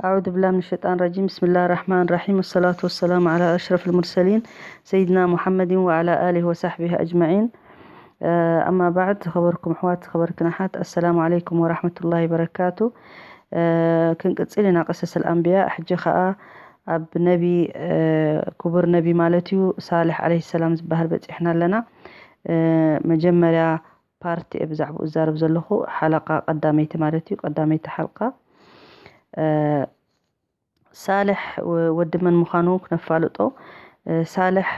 أعوذ بالله من الشيطان الرجيم. بسم الله الرحمن الرحيم. والصلاة والسلام على أشرف المرسلين سيدنا محمد وعلى آله وصحبه أجمعين. أما بعد، خبركم أحوات، خبركم أحات. السلام عليكم ورحمة الله وبركاته. ክንቅጽል ኢና ቀሰስ ኣልኣንብያ። ሕጂ ኸኣ ኣብ ነቢ፣ ክቡር ነቢ ማለት እዩ፣ ሳልሕ ዓለይሂ ሰላም ዝበሃል በጺሕና ኣለና። መጀመርያ ፓርቲ እየ ብዛዕባኡ ዝዛረብ ዘለኹ፣ ሓለቃ ቀዳመይቲ ማለት እዩ፣ ቀዳመይቲ ሓልቃ። ሳልሕ ወዲ መን ምዃኑ ክነፋልጦ። ሳልሕ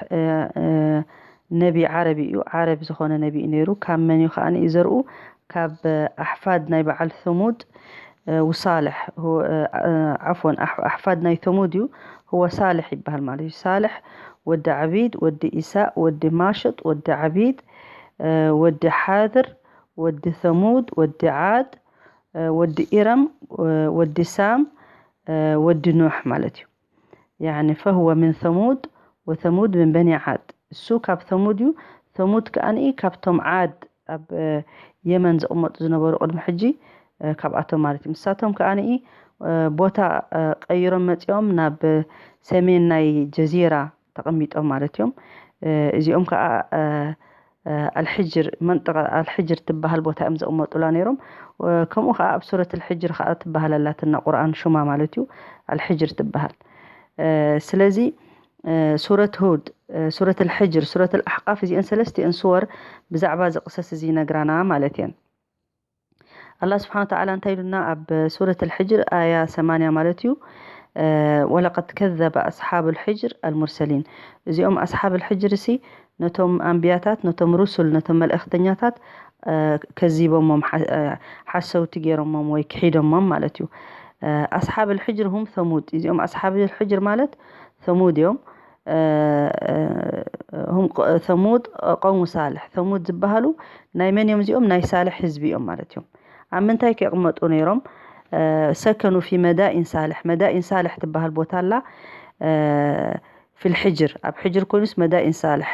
ነቢ ዓረብ እዩ፣ ዓረብ ዝኾነ ነቢ እዩ ነይሩ። ካብ መን እዩ ከኣ እዩ ዘርኡ? ካብ ኣሕፋድ ናይ በዓል ثمود። وصالح هو، عفوا، ኣሕፋድ ናይ ثمود እዩ። هو ሳልሕ ይበሃል ማለት እዩ። ሳልሕ ወዲ ዓቢድ፣ ወዲ ኢሳእ፣ ወዲ ማሽጥ፣ ወዲ ዓቢድ፣ ወዲ ሓድር፣ ወዲ ثمود፣ ወዲ ዓድ፣ ወዲ ኢረም፣ ወዲ ሳም፣ ወዲ ኖሕ ማለት እዩ። يعني فهو من ثمود، وثمود من بني عاد። እሱ ካብ ثمود እዩ። ثمود ከኣ ካብቶም ዓድ ኣብ የመን ዝቕመጡ ዝነበሩ ቅድሚ ሕጂ፣ ካብኣቶም ማለት እዩ። ንሳቶም ከኣ ቦታ ቀይሮም መጺኦም ናብ ሰሜን ናይ ጀዚራ ተቐሚጦም ማለት እዮም። እዚኦም ከኣ ኣልሕጅር፣ መንጠቐ ኣልሕጅር ትበሃል ቦታ እዮም ዝቕመጡላ ነይሮም። ከምኡ ከኣ ኣብ ሱረት ኣልሕጅር ከኣ ትበሃል ኣላትና ቁርኣን ሹማ ማለት እዩ፣ ኣልሕጅር ትበሃል። ስለዚ ሱረት ሁድ፣ ሱረት ኣልሕጅር፣ ሱረት ኣልኣሕቃፍ፣ እዚአን ሰለስቲአን ሱወር ብዛዕባ እዚ ቅሰስ እዚ ይነግራና ማለት እየን። ኣላህ ስብሓን ወተዓላ እንታይ ኢሉና ኣብ ሱረት ኣልሕጅር ኣያ ሰማንያ ማለት እዩ? ወለቀድ ከዘበ ኣስሓብ ኣልሕጅር ኣልሙርሰሊን። እዚኦም ኣስሓብ ኣልሕጅር ሲ ነቶም ኣንብያታት፣ ነቶም ሩሱል፣ ነቶም መልእኽተኛታት ከዚቦሞም፣ ሓሰውቲ ገይሮሞም ወይ ክሒዶሞም ማለት እዩ። ኣስሓብ ኣልሕጅር ሁም ثمود። እዚኦም ኣስሓብ ኣልሕጅር ማለት ثمود እዮም። هم ثمود قوم صالح። ثمود ዝበሃሉ ናይ መን እዮም እዚኦም? ናይ ሳልሕ ህዝቢ እዮም ማለት እዮም። ኣብ ምንታይ ከይቕመጡ ነይሮም? سكنوا في مدائن صالح። መዳኢን ሳልሕ ትበሃል ቦታ ኣላ في الحجر፣ ኣብ ሕጅር ኮይኑስ መዳኢን ሳልሕ።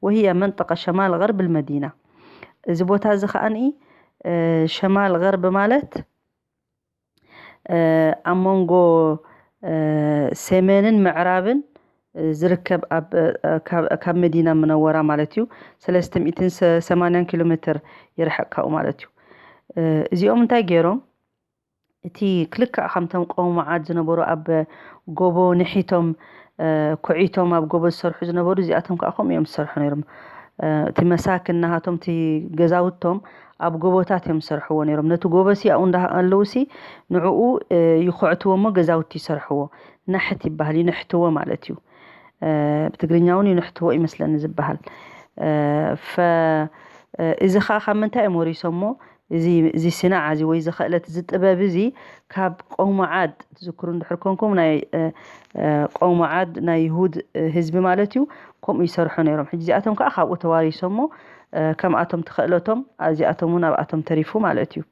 وهي منطقة شمال غرب المدينة። እዚ ቦታ እዚ ከኣ ሸማል غرب ማለት ኣብ መንጎ ሰሜንን ምዕራብን ዝርከብ፣ ኣብ ካብ መዲና ምነወራ ማለት እዩ። ሰለስተ ሚእትን ሰማንያን ኪሎ ሜትር ይርሕቅ ካብኡ ማለት እዩ። እዚኦም እንታይ ገይሮም? እቲ ክልክዕ ከምቶም ቀውሚ ዓድ ዝነበሩ ኣብ ጎቦ ንሒቶም ኩዒቶም ኣብ ጎቦ ዝሰርሑ ዝነበሩ፣ እዚኣቶም ከዓ ከምኡ እዮም ዝሰርሑ ነይሮም። እቲ መሳክን ናሃቶም፣ እቲ ገዛውቶም ኣብ ጎቦታት እዮም ዝሰርሕዎ ነይሮም። ነቲ ጎቦ ሲ ኣብኡ እንዳሃለዉ ሲ ንዕኡ ይኹዕትዎ እሞ ገዛውቲ ይሰርሕዎ። ናሕት ይበሃል፣ ይንሕትዎ ማለት እዩ። ብትግርኛ እውን ይንሕትዎ ይመስለኒ ዝበሃል። ፈ እዚ ከዓ ካብ ምንታይ እዮም ወሪሶሞ? እዚ፣ እዚ ስናዓ እዚ ወይ እዚ ክእለት፣ እዚ ጥበብ እዚ ካብ ቀውሚ ዓድ ትዝክሩ እንድሕር ኮንኩም፣ ናይ ቀውሚ ዓድ፣ ናይ ይሁድ ህዝቢ ማለት እዩ። ከምኡ ይሰርሑ ነይሮም። ሕጂ እዚኣቶም ከዓ ካብኡ ተዋሪሶሞ፣ ከምኣቶም ትኽእለቶም እዚኣቶም እውን ኣብኣቶም ተሪፉ ማለት እዩ።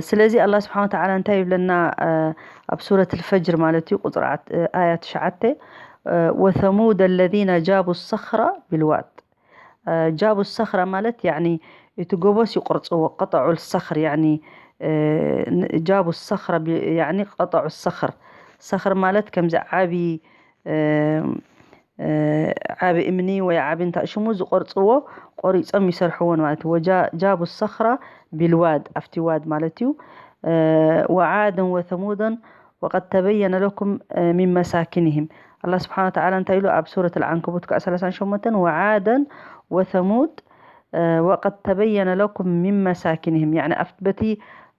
ስለዚ ኣላህ ስብሓን ወተዓላ እንታይ ይብለና? ኣብ ሱረት ልፈጅር ማለት እዩ፣ ቁፅሪ ኣያ ትሽዓተ፣ ወተሙድ ለዚነ ጃቡ ሰኽራ ቢልዋድ። ጃቡ ሰኽራ ማለት ያኒ እቲ ጎቦስ ይቆርፅዎ፣ ቀጠዑ ሰኽር ያኒ ጃቡ ሰኽራ ያኒ ቀጠዑ ሰኽር። ሰኽር ማለት ከምዚ ዓቢ ዓቢ እምኒ ወይ ዓቢ እንታይ ሽሙ ዝቆርፅዎ ቆሪፆም ይሰርሕዎ ማለት እዩ። ጃቡ ሰኽራ ቢልዋድ፣ ኣብቲ ዋድ ማለት እዩ። ወዓደን ወተሙደን ወቀድ ተበየነ ለኩም ሚን መሳኪንህም። ኣላህ ስብሓን ወተዓላ እንታይ ኢሉ ኣብ ሱረት ኣልዓንከቡት ከዓ ሰላሳን ሸሞንተን፣ ወዓደን ወተሙድ ወቀድ ተበየነ ለኩም ሚን መሳኪንህም። ያኒ ኣብቲ በቲ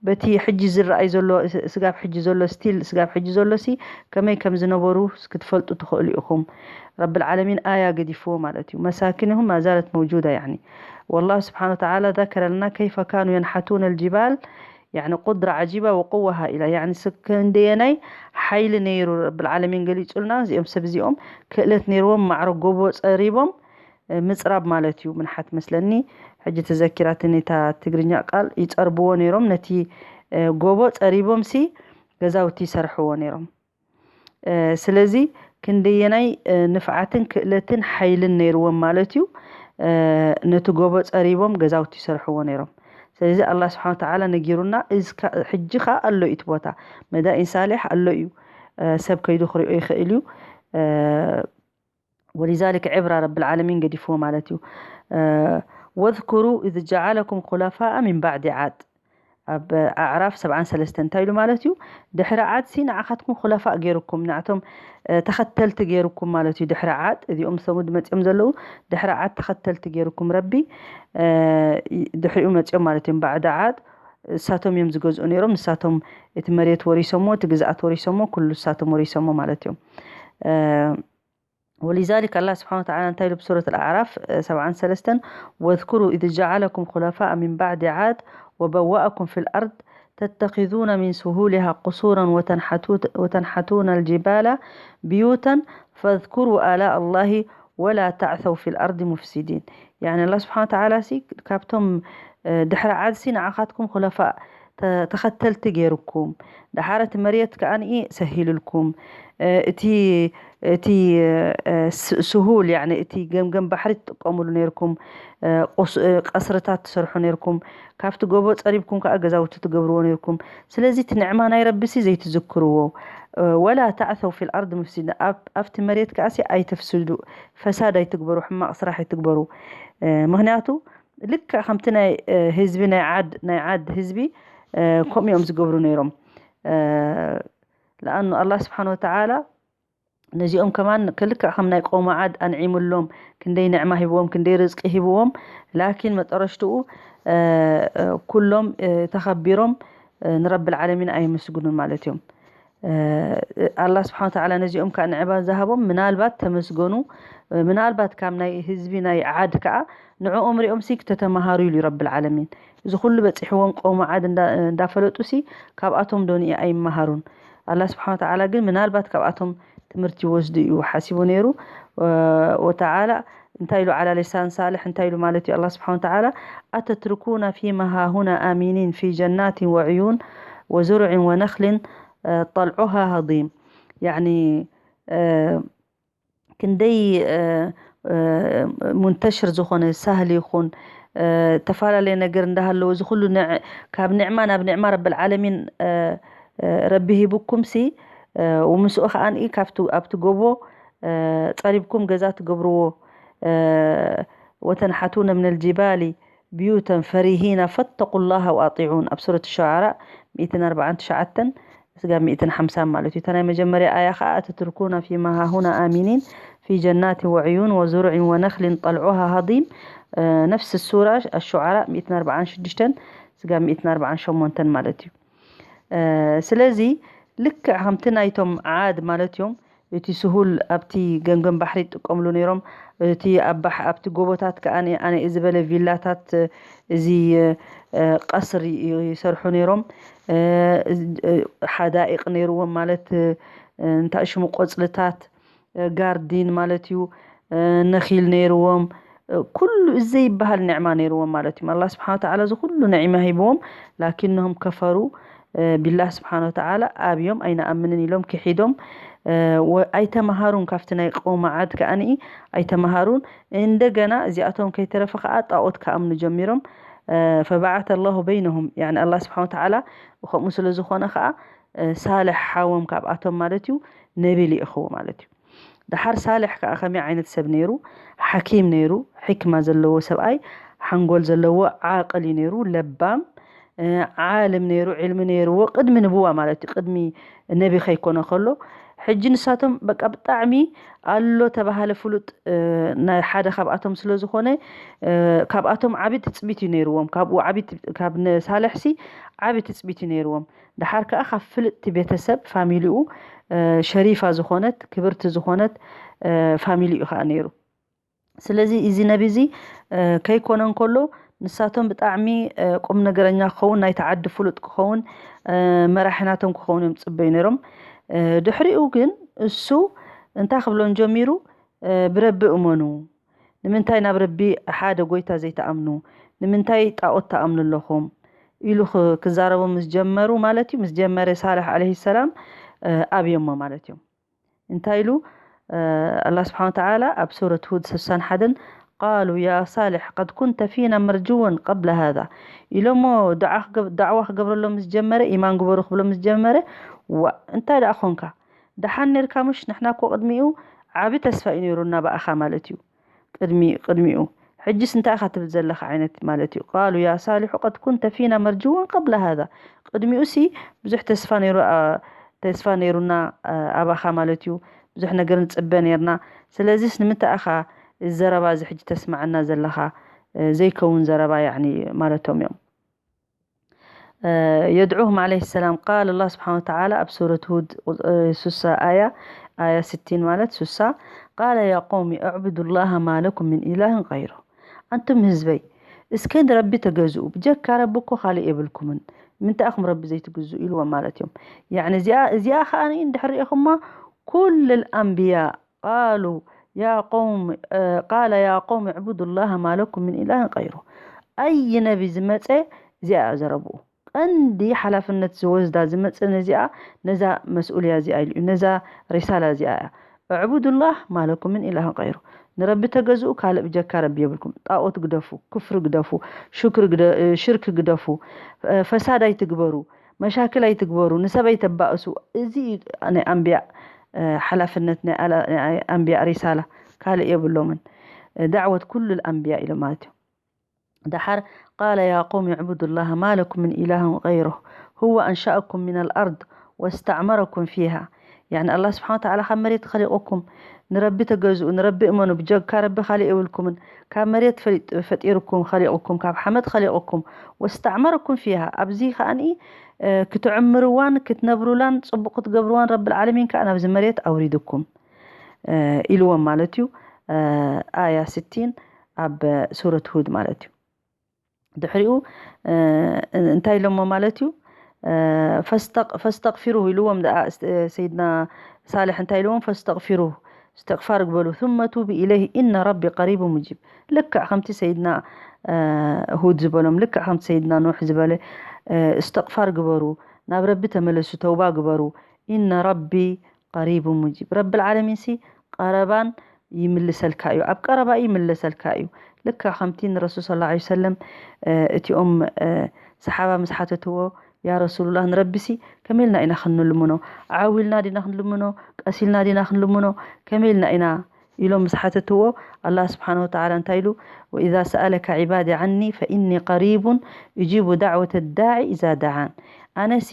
በቲ ሕጂ ዝረኣይ ዘሎ ስጋብ ሕጂ ዘሎ ስቲል ስጋብ ሕጂ ዘሎ ሲ ከመይ ከም ዝነበሩ ክትፈልጡ ትኽእሉ ኢኹም። ረብል ዓለሚን ኣያ ገዲፍዎ ማለት እዩ። መሳኪንሁም ማዛለት መውጁዳ ያኒ። ወላህ ስብሓን ወተዓላ ዘከረ ለና ከይፈ ካኑ የንሓቱን ኣልጅባል ያኒ ቁድራ ዓጂባ ወቁዋ ሃኢላ ያኒ ክንደየናይ ሓይሊ ነይሩ ረብል ዓለሚን ገሊፁልና። እዚኦም ሰብ እዚኦም ክእለት ነይርዎም ማዕረ ጎቦ ፀሪቦም ምፅራብ ማለት እዩ ምንሓት መስለኒ። ሕጂ ተዘኪራትኒ እታ ትግርኛ ቃል። ይፀርብዎ ነይሮም ነቲ ጎቦ ፀሪቦም ሲ ገዛውቲ ይሰርሕዎ ነይሮም። ስለዚ ክንደየናይ ንፍዓትን ክእለትን ሓይልን ነይርዎም ማለት እዩ። ነቲ ጎቦ ፀሪቦም ገዛውቲ ይሰርሕዎ ነይሮም። ስለዚ ኣላህ ስብሓን ወተዓላ ነጊሩና። እዚ ከ- ሕጂ ከኣ ኣሎ እዩ እቲ ቦታ። መዳኢን ሳሌሕ ኣሎ እዩ። እ፣ ሰብ ከይዱ ክሪኦ ይኽእል እዩ። እ፣ ወሊዛሊክ ዕብራ ረብል ዓለሚን ገዲፍዎ ማለት እዩ። እ፣ ወዝኩሩ ኢዝ ጀዓለኩም ኩለፋአ ሚን ባዕዲ ዓድ። ኣብ ኣዕራፍ ሰብዓን ሰለስተን እንታይ ኢሉ ማለት እዩ? ድሕሪ ዓድ ሲ ንዓኻትኩም ኩለፋእ ገይርኩም፣ ንዓቶም እ፣ ተኸተልቲ ገይርኩም ማለት እዩ። ድሕሪ ዓድ እዚኦም ሰሙድ መፂኦም ዘለዉ ድሕሪ ዓድ ተኸተልቲ ገይርኩም ረቢ እ፣ ድሕሪኡ መፂኦም ማለት እዮም። ባዕዲ ዓድ እሳቶም እዮም ዝገዝኡ ነይሮም። ንሳቶም እቲ መሬት ወሪሶሞ፣ እቲ ግዝኣት ወሪሶሞ፣ ኩሉ እሳቶም ወሪሶሞ ማለት እዮም። እ፣ ወሊዛሊክ ኣላህ ስብሓን ወተዓላ እንታይ ኢሉ ብሱረት ኣልኣዕራፍ እ፣ ሰብዓን ሰለስተን ወዝኩሩ ኢዝ ጀዓለኩም ኩለፋእ ሚን ባዕዲ ዓድ ወበዋእኩም ፊል ኣርድ ተተኺዙነ ሚን ስሁሊሃ ቁሱራን ወተንሓቱ- ወተንሓቱነ ልጅባላ ብዩተን ፈዝኩሩ ኣላ ኣላሂ ወላ ተዕሰው ፊል ኣርዲ ሙፍሲዲን። ያኒ ኣላህ ስብሓን ወተዓላ ሲ ካብቶም እ፣ ድሕሪ ዓድሲ ንዓኻትኩም ኩለፋእ ተ- ተኸተልቲ ገይርኩም፣ ደሓር እቲ መሬት ከኣ ሰሂልልኩም እ፣ እቲ እቲ እ፣ ስ- ስሁል ያኒ እቲ ገምገም ባሕሪ ትጥቀምሉ ነይርኩም። እ፣ ቁስ- እ፣ ቀስርታት ትሰርሑ ነይርኩም። ካብቲ ጎቦ ጸሪብኩም ከኣ ገዛውቲ ትገብርዎ ነይርኩም። ስለዚ እቲ ንዕማ ናይ ረቢሲ ዘይትዝክርዎ። እ፣ ወላ ተዕሰው ፊል ኣርድ ሙፍሲዲን፣ ኣብ- ኣብቲ መሬት ከኣሲ ኣይትፍስዱ፣ ፈሳድ ኣይትግበሩ፣ ሕማቕ ስራሕ ኣይትግበሩ። እ፣ ምኽንያቱ ልክዕ ከምቲ ናይ እ፣ ህዝቢ ናይ ዓድ ናይ ዓድ ህዝቢ እ፣ ከምኡ እዮም ዝገብሩ ነይሮም። እ፣ ለኣኑ ኣላህ ስብሓን ወተዓላ ነዚኦም ከማን ክልክዕ ከም ናይ ቆውሚ ዓድ ኣንዒሙሎም፣ ክንደይ ንዕማ ሂብዎም፣ ክንደይ ርዝቂ ሂብዎም። ላኪን መጠረሽትኡ እ፣ እ፣ ኩሎም እ፣ ተኸቢሮም እ፣ ንረብል ዓለሚን ኣየመስግኑን ማለት እዮም። እ፣ ኣላህ ስብሓን ወተዓላ ነዚኦም ከዓ ንዕማ ዝሃቦም ምናልባት ተመስገኑ። እ፣ ምናልባት ካብ ናይ ህዝቢ ናይ ዓድ ከዓ ንዕኦም ሪኦም ሲ ክተተምሃሩ ኢሉ ረብል ዓለሚን። እዚ ኩሉ በፂሕዎም ቆውሚ ዓድ እንዳ- እንዳፈለጡ ሲ ካብኣቶም ዶ ንኢ ኣይመሃሩን? ኣላህ ስብሓን ወተዓላ ግን ምናልባት ካብኣቶም ትምህርቲ ይወስዱ እዩ ሓሲቡ ነይሩ። እ፣ ወተዓላ እንታይ ኢሉ ዓላ ሊሳን ሳልሕ እንታይ ኢሉ ማለት እዩ? ኣላህ ስብሓን ወተዓላ ኣተትርኩና ፊማ ሃሁና ኣሚኒን ፊ ጀናትን ወዕዩን ወዙርዕን ወነኽልን እ፣ ጠልዑሃ ሃዲም። ያኒ እ፣ ክንደይ እ፣ እ፣ ሙንተሽር ዝኾነ ሳህሊ ይኹን እ፣ ተፈላለየ ነገር እንዳሃለዎ እዚ ኩሉ ንዕ- ካብ ንዕማ ናብ ንዕማ ረብል ዓለሚን እ፣ እ፣ ረቢ ሂቡኩም ሲ እ፣ ወምስኡ ከኣ ንኢ ካብቲ ኣብቲ ጎቦ እ፣ ጸሪብኩም ገዛ ትገብርዎ እ፣ ወተንሓቱነ ምነል ጂባሊ ብዩተን ፈሪሂና ፈተቁ ላሃ ወኣጢዑን ኣብ ሱረት ሸዓራ ሚእትን ኣርባዓን ትሽዓተን ስጋብ ሚእትን ሓምሳን ማለት እዩ። እታ ናይ መጀመርያ ኣያ ኸዓ ኣተትርኩና ፊማ ሃሁና ኣሚኒን ፊ ጀናትን ወዕዩን ወዙሩዕን ወነኽልን ጠልዑሃ ሃዲም እ፣ ነፍሲ ሱራ ኣሹዓራ ሚእትን ኣርባዓን ሽዱሽተን ስጋብ ሚእትን ኣርባዓን ሸሞንተን ማለት እዩ። እ፣ ስለዚ ልክዕ ከምቲ ናይቶም ዓድ ማለት እዮም እቲ ስሁል ኣብቲ ገምገም ባሕሪ ይጥቀምሉ ነይሮም። እቲ ኣብ ባሕ ኣብቲ ጎቦታት ከዓ ኣነ ዝበለ ቪላታት እዚ እ፣ ቀስር ይ- ይሰርሑ ነይሮም። እ፣ እ፣ ሓዳኢቅ ነይርዎም ማለት እ፣ እንታይ ሽሙ ቆፅልታት እ፣ ጋርዲን ማለት እዩ። እ፣ ነኺል ነይርዎም። እ፣ ኩሉ እዚ ዘይበሃል ንዕማ ነይርዎም ማለት እዩ። ኣላህ ስብሓን ወተዓላ እዚ ኩሉ ንዒማ ሂብዎም ላኪንهم ከፈሩ እ፣ ቢላህ ስብሓን ወተዓላ ኣብዮም ኣይንኣምንን ኢሎም ክሒዶም እ፣ ወ- ኣይተምሃሩን ካብቲ ናይ ቀውሚ ዓድ ከኣኒ ኣይተምሃሩን። እንደገና እዚኣቶም ከይተረፈ ከዓ ጣዖት ክኣምኑ ጀሚሮም። እ፣ ፈበዓተ ላሁ በይነሁም ያኒ ኣላህ ስብሓን ወተዓላ ከምኡ ስለ ዝኾነ ከዓ እ፣ ሳልሕ ሓዎም ካብኣቶም ማለት እዩ ነቢ ልኢኽዎ ማለት እዩ። ደሓር ሳልሕ ከዓ ከመይ ዓይነት ሰብ ነይሩ? ሓኪም ነይሩ፣ ሕክማ ዘለዎ ሰብኣይ፣ ሓንጎል ዘለዎ ዓቅል እዩ ነይሩ፣ ለባም እ፣ ዓልም ነይሩ፣ ዕልሚ ነይርዎ ቅድሚ ንብዋ ማለት እዩ፣ ቅድሚ ነቢ ከይኮነ ከሎ። ሕጂ ንሳቶም በቃ ብጣዕሚ ኣሎ ተባሃለ ፍሉጥ እ፣ ናይ ሓደ ካብኣቶም ስለ ዝኾነ እ፣ ካብኣቶም ዓቢ ትፅቢት እዩ ነይርዎም። ካብኡ ዓቢ ት- ካብ ነ- ሳልሕሲ ዓቢ ትፅቢት እዩ ነይርዎም። ደሓር ከዓ ካብ ፍልጥቲ ቤተሰብ ፋሚሊኡ እ፣ ሸሪፋ ዝኾነት ክብርቲ ዝኾነት እ፣ ፋሚሊ እዩ ከዓ ነይሩ። ስለዚ እዚ ነቢ እዚ እ፣ ከይኮነ እንከሎ ንሳቶም ብጣዕሚ እ፣ ቁም ነገረኛ ክኸውን ናይቲ ዓዲ ፍሉጥ ክኸውን እ፣ መራሒ ናቶም ክኸውን እዮም ዝፅበዩ ነይሮም። እ፣ ድሕሪኡ ግን እሱ እንታይ ክብሎም ጀሚሩ? እ፣ ብረቢ እመኑ፣ ንምንታይ ናብ ረቢ ሓደ ጎይታ ዘይትኣምኑ? ንምንታይ ጣዖት ትኣምኑ ኣለኹም? ኢሉ ክ- ክዛረቦም ምስ ጀመሩ ማለት እዩ ምስ ጀመረ ሳልሕ ዓለይሂ ሰላም እ፣ ኣብዮሞ ማለት እዮም። እንታይ ኢሉ ኣላህ ስብሓን ወተዓላ ኣብ ሱረት ሁድ ስሳን ሓደን قالوا يا صالح قد كنت فينا مرجوا قبل هذا ኢሎሞ። ዳዕዋ ክገብ-፣ ዳዕዋ ክገብረሎም ምስ ጀመረ፣ ኢማን ግበሩ ክብሎም ምስ ጀመረ፣ ዋ እንታይ ደኣ ኾንካ? ደሓን ነርካ ምሽ? ንሕና እኮ ቅድሚኡ ዓቢ ተስፋ እዩ ነይሩና ብኣኻ ማለት እዩ። ቅድሚ-፣ ቅድሚኡ። ሕጅስ እንታይ ኢኻ ትብል ዘለኻ ዓይነት ማለት እዩ። قالوا يا صالح قد كنت فينا مرجوا قبل هذا። ቅድሚኡ ሲ ብዙሕ ተስፋ ነይሩ፣ ኣ-፣ ተስፋ ነይሩና፣ ኣ-፣ ኣባኻ ማለት እዩ። ብዙሕ ነገር ንጽበ ነይርና። ስለዚስ ንምንታይ ኢኻ እዚ ዘረባ እዚ ሕጂ ተስምዓና ዘለኻ? እ፣ ዘይከውን ዘረባ ያዕኒ ማለቶም እዮም። እ፣ يدعوهم عليه السلام. قال الله سبحانه وتعالى ኣብ ሱረት ሁድ ቁጽሪ ስሳ ኣያ፣ ኣያ ስቲን ማለት ስሳ፣ قال يا قوم اعبدوا الله ما لكم من إله غيره. ኣንቱም ህዝበይ፣ እስከ ንረቢ ተገዝኡ፣ ብጀካ ረቢ እኮ ካልእ የብልኩምን። ንምንታይ ኢኹም ረቢ ዘይትግዝኡ? ኢልዎም ማለት እዮም። ያዕኒ እዚኣ፣ እዚኣ ኸኣ እንድሕር ርኢኹማ፣ ኩል ኣልኣንብያ قالوا يا قوم، እ፣ قال يا قوم اعبدوا الله ما لكم من إله غيره. ኣይ ነቢ ዝመጸ እዚኣ እያ ዘረብኡ። ቀንዲ ሓላፍነት ዝወስዳ ዝመጸ ነዚኣ፣ ነዛ መስኡልያ እዚኣ ኢሉ እዩ፣ ነዛ ሪሳላ እዚኣ እያ። اعبدوا الله ما لكم من إله غيره. ንረቢ ተገዝኡ፣ ካልእ ብጀካ ረቢ የብልኩም። ጣኦት ግደፉ፣ ክፍሪ ግደፉ፣ ሽክሪ ግደ-፣ እ፣ ሽርክ ግደፉ፣ እ፣ ፈሳድ ኣይትግበሩ፣ መሻክል ኣይትግበሩ፣ ንሰብ ኣይተባእሱ። እዚ እዩ ናይ ኣንብያ፣ እ፣ ሓላፍነት፣ ናይ ኣላ-፣ ናይ ኣንብያ ሪሳላ። ካልእ የብሎምን። እ፣ ዳዕወት ኩሉ ኣንብያ ኢሉ ማለት እዩ። ደሓር قال يا قوم اعبدوا الله ما لكم من إله غيره هو أنشأكم من الأرض واستعمركم فيها. ያዕኒ ኣላህ ስብሓን ወተዓላ ካብ መሬት ኸሊቑኩም፣ ንረቢ ተገዝኡ፣ ንረቢ እመኑ፣ ብጀካ ረቢ ካልእ የብልኩምን። ካብ መሬት ፈሊጥ-፣ ፈጢርኩም፣ ኸሊቑኩም፣ ካብ ሓመድ ኸሊቑኩም፣ واستعمركم فيها፣ ኣብዚ ከኣኒ፣ እ፣ ክትዕምርዋን ክትነብሩላን ጽቡቕ ክትገብርዋን ረብል ዓለሚን ከኣ ናብዚ መሬት ኣውሪድኩም፣ እ፣ ኢልዎም ማለት እዩ። እ፣ ኣያ ስቲን ኣብ ሱረት ሁድ ማለት እዩ። ድሕሪኡ፣ እ፣ እንታይ ኢሎሞ ማለት እዩ? እ፣ ፈስተቅ-፣ ፈስተግፊሩሁ ኢልዎም ደኣ፣ ስ-፣ ሰይድና ሳልሕ እንታይ ኢልዎም? ፈስተግፊሩሁ፣ እስትግፋር ግበሉ፣ ثم توبوا إليه إن ربي قريب مجيب። ልክዕ ከምቲ ሰይድና፣ እ፣ ሁድ ዝበሎም፣ ልክዕ ከምቲ ሰይድና ኖሕ ዝበለ፣ እ፣ እስትግፋር ግበሩ፣ ናብ ረቢ ተመለሱ፣ ተውባ ግበሩ። إن ربي قريب مجيب። ረብል ዓለሚን ሲ ቀረባን ይምልሰልካ እዩ፣ ኣብ ቀረባ ይምለሰልካ እዩ። ልክዕ ከምቲ ንረሱል ሰለላሁ ዐለይሂ ወሰለም፣ እ፣ እቲኦም፣ እ፣ ሰሓባ ምስ ሓተትዎ፣ "ያ ረሱሉላህ፣ ንረቢሲ ከመይ ኢልና ኢና ክንልምኖ? ዓው ኢልና ዲና ክንልምኖ? ቀስ ኢልና ዲና ክንልምኖ? ከመይ ኢልና ኢና?" ኢሎም ምስ ሓተትዎ፣ ኣላህ ስብሓነ ወተዓላ እንታይ ኢሉ? "ወኢዛ ሰኣለካ ዒባዲ ዓኒ ፈኢኒ ቀሪቡን እጂቡ ዳዕወተ ዳዒ ኢዛ ደዓን።" ኣነሲ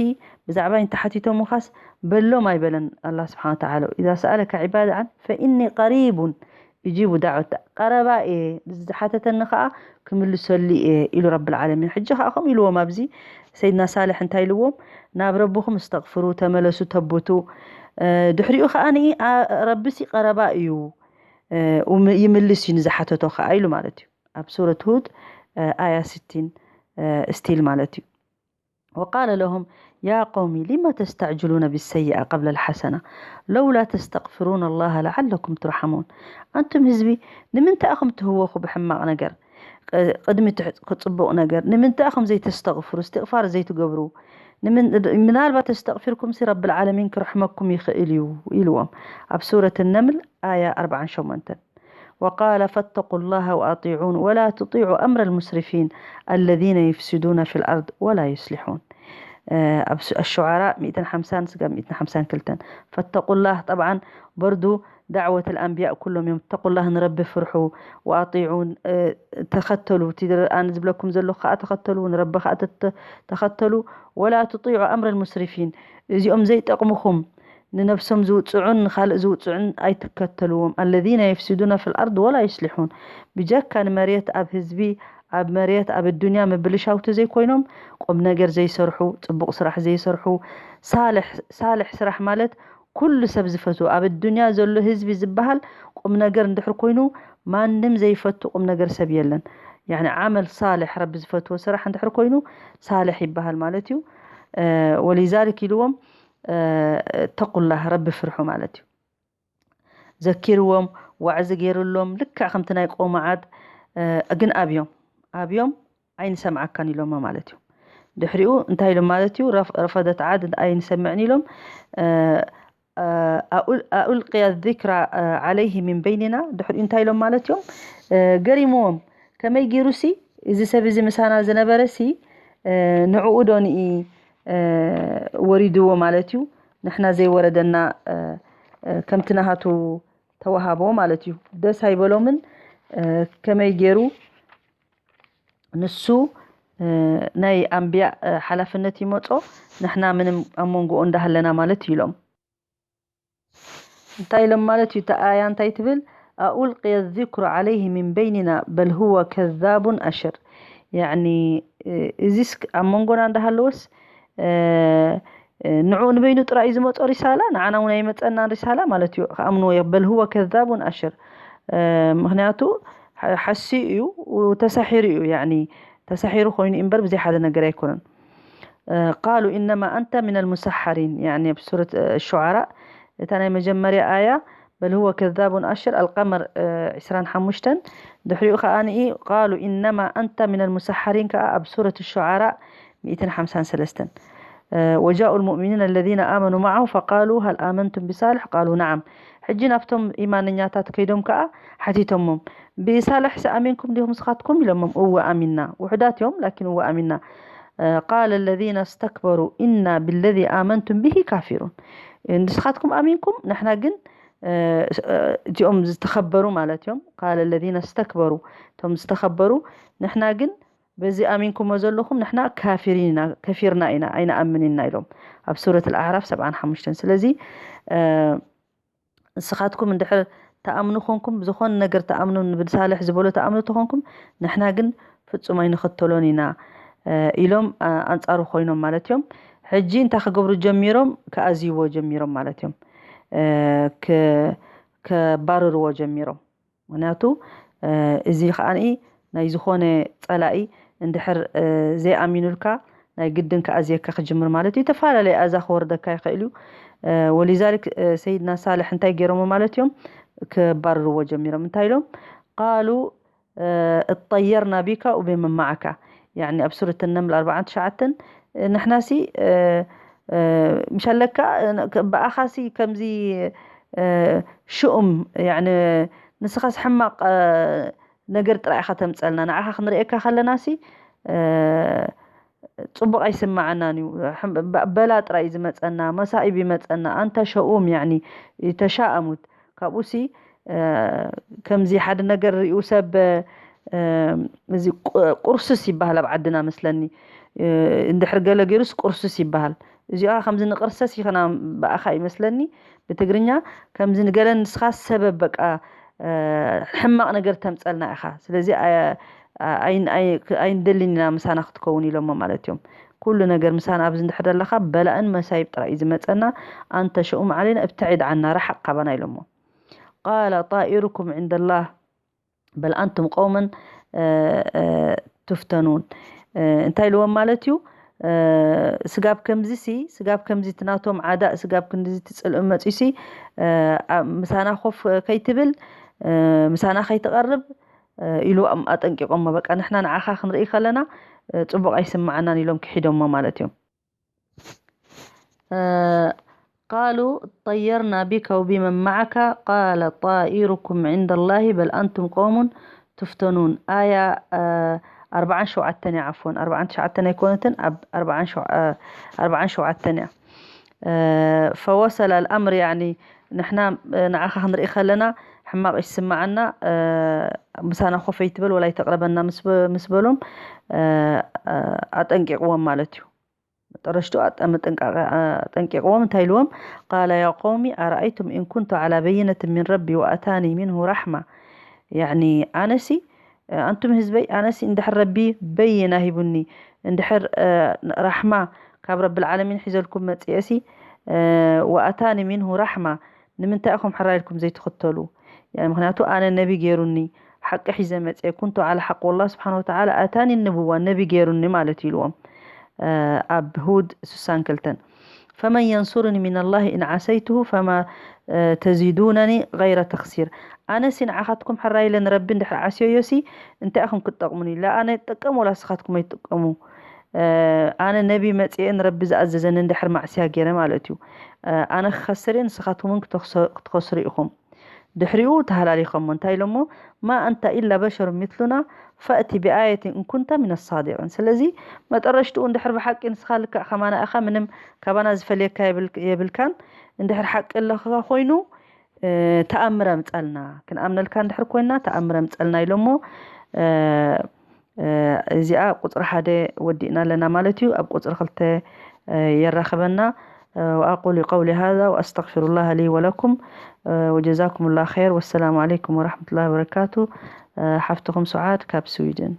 ብዛዕባይ እንተሓቲቶምኻስ በሎም ኣይበለን ኣላህ ስብሓነ ወተዓላ። "ኢዛ ሰኣለካ ዒባዲ ዓኒ ፈኢኒ ቀሪቡን እጂቡ ዳዕወተ"፣ ቀረባ እየ፣ ዝሓተተኒ ኸዓ ክምልሰሉ እየ ኢሉ ረብል ዓለሚን። ሕጂ ኸዓ ከምኡ ኢልዎም ኣብዚ ሰይድና ሳልሕ እንታይ ኢልዎም? "ናብ ረብኹም እስተግፍሩ፣ ተመለሱ፣ ተብቱ፣ እ፣ ድሕሪኡ ኸዓ ንኢ-፣ ኣ-፣ ረቢሲ ቀረባ እዩ፣ እ፣ ውም-፣ ይምልስ እዩ ንዝሓተቶ ኸዓ" ኢሉ ማለት እዩ። ኣብ ሱረት ሁድ፣ እ፣ ኣያ ስቲን፣ እ፣ ስቲል ማለት እዩ። وقال لهم يا قوم لم تستعجلون بالسيئة قبل الحسنة لولا تستغفرون الله لعلكم ترحمون። ኣንቱም ህዝቢ፣ ንምንታይ ኢኹም ትህወኹ ብሕማቕ ነገር፣ ቅ-፣ ቅድሚ ትሕ-፣ ጽቡቕ ነገር? ንምንታይ ኢኹም ዘይተስተግፍሩ፣ እስትግፋር ዘይትገብሩ? ንምን-፣ ምናልባት ተስተግፊርኩም ሲ ረብል ዓለሚን ክርሕመኩም ይኽእል እዩ ኢልዎም። ኣብ ሱረት ነምል ኣያ ኣርብዓን ሸሞንተን። وقال فاتقوا الله وأطيعون ولا تطيعوا أمر المسرفين الذين يفسدون في الأرض ولا يصلحون። እ፣ ኣብ ሱ-፣ ኣሹዓራ ሚእትን ሓምሳን ስጋብ ሚእትን ሓምሳን ክልተን። ፈተቁላህ፣ ጠብዓን በርዱ ዳዕወት ኣልኣንብያ ኩሎም እዮም። ተቁላህ፣ ንረቢ ፍርሑ፣ ወኣጢዑን፣ እ፣ ተኸተሉ፣ እቲ ኣነ ዝብለኩም ዘለኹ ከኣ ተኸተሉ፣ ንረቢ ከኣ ተተ-፣ ተኸተሉ፣ ወላ ትጢዑ ኣምረ ልሙስሪፊን፣ እዚኦም ዘይጠቕሙኹም፣ ንነብሶም ዝውጽዑን ንኻልእ ዝውጽዑን ኣይትከተልዎም። ኣለዚነ የፍሲዱነ ፊል ኣርድ ወላ ዩስሊሑን። ብጀካ ንመሬት ኣብ ህዝቢ፣ ኣብ መሬት ኣብ ኣዱንያ ምብልሻው ተዘይኮይኖም፣ ቁም ነገር ዘይሰርሑ፣ ጽቡቕ ስራሕ ዘይሰርሑ፣ ሳልሕ፣ ሳልሕ ስራሕ ማለት ኩሉ ሰብ ዝፈትዎ፣ ኣብ ኣዱንያ ዘሎ ህዝቢ ዝበሃል ቁም ነገር እንድሕር ኮይኑ፣ ማንም ዘይፈቱ ቁም ነገር ሰብ የለን። ያኒ ዓመል ሳልሕ፣ ረቢ ዝፈትዎ ስራሕ እንድሕር ኮይኑ ሳልሕ ይበሃል ማለት እዩ። እ፣ ወሊዛሊክ ኢልዎም፣ እ፣ ተቁላህ፣ ረቢ ፍርሑ ማለት እዩ። ዘኪርዎም፣ ዋዕዚ ገይርሎም፣ ልክዕ ከምቲ ናይ ቆውሚ ዓድ፣ እ፣ ግን ኣብዮም፣ ኣብዮም ኣይንሰምዓካን ኢሎሞ ማለት እዩ። ድሕሪኡ እንታይ ኢሎም ማለት እዩ? ረፍ-፣ ረፈደት ዓድ ኣይንሰምዕን ኢሎም፣ እ፣ ኣኡልቅያ ዚክራ ዓለይህ ሚን በይኒና፣ ድሕሪኡ እንታይ ኢሎም ማለት እዮም? ገሪምዎም። ከመይ ገይሩሲ እዚ ሰብ እዚ ምሳና ዝነበረሲ ንዕኡ ዶ ንኢ ወሪድዎ ማለት እዩ? ንሕና ዘይወረደና ከምቲ ናሃቱ ተዋሃቦ ማለት እዩ። ደስ ኣይበሎምን። ከመይ ገይሩ ንሱ ናይ ኣንብያ ሓላፍነት ይመጾ፣ ንሕና ምንም ኣብ መንጎኡ እንዳሃለና ማለት እዩ ኢሎም። እንታይ ኢሎም ማለት እዩ? እታ ኣያ እንታይ ትብል? ኣኡልቅየ ዚክሩ ዓለይህ ሚን በይኒና በል ሁወ ከዛቡን ኣሽር። ያዕኒ እዚስ ኣብ መንጎና እንዳሃለወስ ንዕኡ ንበይኑ ጥራይ እዩ ዝመጾ ሪሳላ፣ ንዓና እውን ኣይመጸናን ሪሳላ ማለት እዩ። ክኣምንዎ የ-፣ በል ሁወ ከዛቡን ኣሽር። ምክንያቱ ሓ-፣ ሓስዩ እዩ፣ ተሳሒሩ እዩ። ያዕኒ ተሳሒሩ ኮይኑ እምበር ብዘይ ሓደ ነገር ኣይኮነን። ቃሉ ኢነማ ኣንተ ሚነል ሙሰሓሪን፣ ያዕኒ ኣብ ሱረት ሹዓራ እታ ናይ መጀመርያ ኣያ በል ሁወ ከዛቡን ኣሽር ኣልቀመር ዕስራን ሓሙሽተን። ድሕሪኡ ከኣ ንኢ ቃሉ ኢነማ ኣንተ ሚነል ሙሰሓሪን ከኣ ኣብ ሱረት ሹዓራ ሚእትን ሓምሳን ሰለስተን። ወጃኡ ልሙእሚኒን ኣለዚነ ኣመኑ መዓሁ ፈቃሉ ሃል ኣመንቱም ብሳልሕ ቃሉ ነዓም። ሕጂ ናብቶም ኢማነኛታት ከይዶም ከኣ ሓቲቶሞም፣ ብሳልሕ ሰኣሚንኩም ዲኹም ንስኻትኩም ኢሎሞም። እወ ኣሚንና። ውሑዳት እዮም ላኪን እወ ኣሚንና። ቃለ ለዚነ ስተክበሩ ኢና ብለዚ ኣመንቱም ብሂ ካፊሩን። ንስኻትኩም ኣሚንኩም፣ ንሕና ግን እቲኦም ዝተኸበሩ ማለት እዮም። ቃለ ለዚነ ስተክበሩ፣ እቶም ዝተኸበሩ፣ ንሕና ግን በዚ ኣሚንኩሞ ዘለኹም ንሕና ካፊሪን ኢና፣ ከፊርና ኢና፣ ኣይንኣምን ኢና ኢሎም ኣብ ሱረት ኣልኣዕራፍ ሰብዓን ሓሙሽተን። ስለዚ ንስኻትኩም እንድሕር ተኣምኑ ኮንኩም፣ ብዝኾነ ነገር ተኣምኑ፣ ንብል ሳልሕ ዝበሎ ተኣምኑ ተኾንኩም፣ ንሕና ግን ፍጹም ኣይንኽተሎን ኢና ኢሎም ኣንጻሩ ኮይኖም ማለት እዮም። ሕጂ እንታይ ክገብሩ ጀሚሮም? ክኣዝይዎ ጀሚሮም ማለት እዮም። ከባርርዎ ጀሚሮም። ምክንያቱ እዚ ከኣ ናይ ዝኾነ ጸላኢ እንድሕር ዘይኣሚኑልካ ናይ ግድን ክኣዝየካ ክጅምር ማለት እዩ። ዝተፈላለየ ኣዛ ክወርደካ ይኽእል እዩ። ወሊዛሊክ ሰይድና ሳልሕ እንታይ ገይሮሞ ማለት እዮም? ክባርርዎ ጀሚሮም። እንታይ ኢሎም? ቃሉ እጠየርና ቢካ ወቢመን መዓካ። ያኒ ኣብ ሱረት ነምል ኣርባዓን ትሽዓተን ንሕናሲ ምሻለካ ብኣኻሲ ከምዚ ሽኡም፣ ያኒ ንስኻስ ሕማቕ ነገር ጥራይ ኢኻ ተምጸልና፣ ንዓኻ ክንርእየካ ከለናሲ ጽቡቕ ኣይስምዓናን እዩ። በላ ጥራይ እዩ ዝመጸና፣ መሳኢብ ይመጸና። ኣንተ ሸኡም፣ ያኒ ተሻእሙት። ካብኡሲ ከምዚ ሓደ ነገር ሪኡ ሰብ፣ እዚ ቁርስስ ይበሃል ኣብ ዓድና መስለኒ። እንድሕር ገለ ገይሩስ ቁርስስ ይበሃል። እዚኣ ከምዚ ንቕርሰስ ይኸና ብኣኻ ይመስለኒ ብትግርኛ። ከምዚ ንገለ ንስኻ ሰበብ በቃ ሕማቕ ነገር ተምጸልና ኢኻ። ስለዚ ኣይንደልን ኢና ምሳና ክትከውን ኢሎሞ ማለት እዮም። ኩሉ ነገር ምሳና ኣብዚ እንድሕር ደለኻ በላእን መሳይብ ጥራይ እዩ ዝመጸና። ኣንተ ሸኡም ዓለይና እብተዒድ ዓና፣ ርሓቕ ካባና ኢሎሞ። ቃለ ጣኢሩኩም ዕንደላህ በል ኣንቱም ቀውመን ቱፍተኑን። እንታይ ኢልዎም ማለት እዩ? ስጋብ ከምዚ ሲ፣ ስጋብ ከምዚ እቲ ናቶም ዓዳእ፣ ስጋብ ክንድዚ እቲ ጽልኢ መጺሲ ምሳና ኮፍ ከይትብል፣ ምሳና ከይትቐርብ ኢሉ ኣጠንቂቖሞ። በቃ ንሕና ንዓኻ ክንርኢ ከለና ጽቡቕ ኣይስምዓናን ኢሎም ክሒዶሞ ማለት እዮም። ቃሉ ጠየርና ቢከ ወቢመን መዓካ ቃለ ጣኢሩኩም ዕንደ ላሂ በል ኣንቱም ቀውሙን ቱፍተኑን። ኣያ ኣርባዓን ሸውዓተን እያ፣ ዓፍወን፣ ኣርባዓን ትሽዓተን ኣይኮነትን፣ ኣብ ኣርባዓን ሸውዓተን እያ። ፈወሰለ ኣልኣምር፣ ያኒ ንሕና ንዓኻ ክንርኢ ከለና ሕማቕ ይስምዓና፣ ምሳና ኮፍ ኣይትበል ወላ ኣይተቕረበና ምስ በ-፣ ምስ በሎም ኣጠንቂቕዎም ማለት እዩ። መጠረሽቱ ኣጠ-፣ ምጥንቃቐ ኣጠንቂቕዎም። እንታይ ኢልዎም? ቃለ ያ ቀውሚ ኣረኣይቱም ኢን ኩንቱ ዓላ በይነትን ሚን ረቢ ወኣታኒ ሚንሁ ራሕማ። ያኒ ኣነሲ፣ ኣንቱም ህዝበይ፣ ኣነሲ እንድሕር ረቢ በይና ሂቡኒ፣ እንድሕር ራሕማ ካብ ረብል ዓለሚን ሒዘልኩም መጽኤሲ፣ ወኣታኒ ሚንሁ ራሕማ፣ ንምንታይ ኢኹም ሕራይ ኢልኩም ዘይትኽተሉ? ያኒ ምኽንያቱ ኣነ ነቢ ገይሩኒ፣ ሓቂ ሒዘ መጽኤ፣ ኩንቱ ዓላ ሓቂ፣ ወላህ ስብሓን ወተዓላ ኣታኒ ንብዋ፣ ነቢ ገይሩኒ ማለት እዩ ኢልዎም። ኣብ ሁድ ስሳን ክልተን። ፈመን የንሱሩኒ ሚነላሂ ኢን ዓሰይቱሁ ፈማ ተዚዱነኒ ገይረ ተኽሲር። ኣነሲ ንዓኻትኩም ሕራይ ኢለ ንረቢ እንድሕር ዓስዮዮሲ እንታይ ኢኹም ክትጠቕሙኒ? ላ ኣነ ይጥቀም ወላ ንስኻትኩም ኣይትጥቀሙ። ኣነ ነቢ መፅኤ ንረቢ ዝኣዘዘኒ እንድሕር ማዕስያ ገይረ ማለት እዩ፣ ኣነ ክኸስር እየ፣ ንስኻትኩም እውን ክትኸስሩ ኢኹም። ድሕሪኡ ተሃላሊኸሞ እንታይ ኢሎሞ? ማ ኣንተ ኢላ በሸሩ ሚትሉና ፈእቲ ብኣየት እንኩንተ ሚን ሳዲቅን። ስለዚ መጠረሽትኡ እንድሕር ብሓቂ ንስኻ ልክዕ ከማና ኢኻ፣ ምንም ካባና ዝፈልየካ የብልካን። እንድሕር ሓቂ ኣለኻ ኮይኑ ተኣምር ኣምፀልና፣ ክንኣምነልካ እንድሕር ኮይና ተኣምር ኣምፀልና ኢሎሞ። እዚኣ ቁፅሪ ሓደ ወዲእና ኣለና ማለት እዩ። ኣብ ቁፅሪ ክልተ የራኽበና። وأقول قولي هذا وأستغفر الله لي ولكم، وجزاكم الله خير، والسلام عليكم ورحمة الله وبركاته. ሓፍትኹም ሱዓድ ካብ ስዊድን።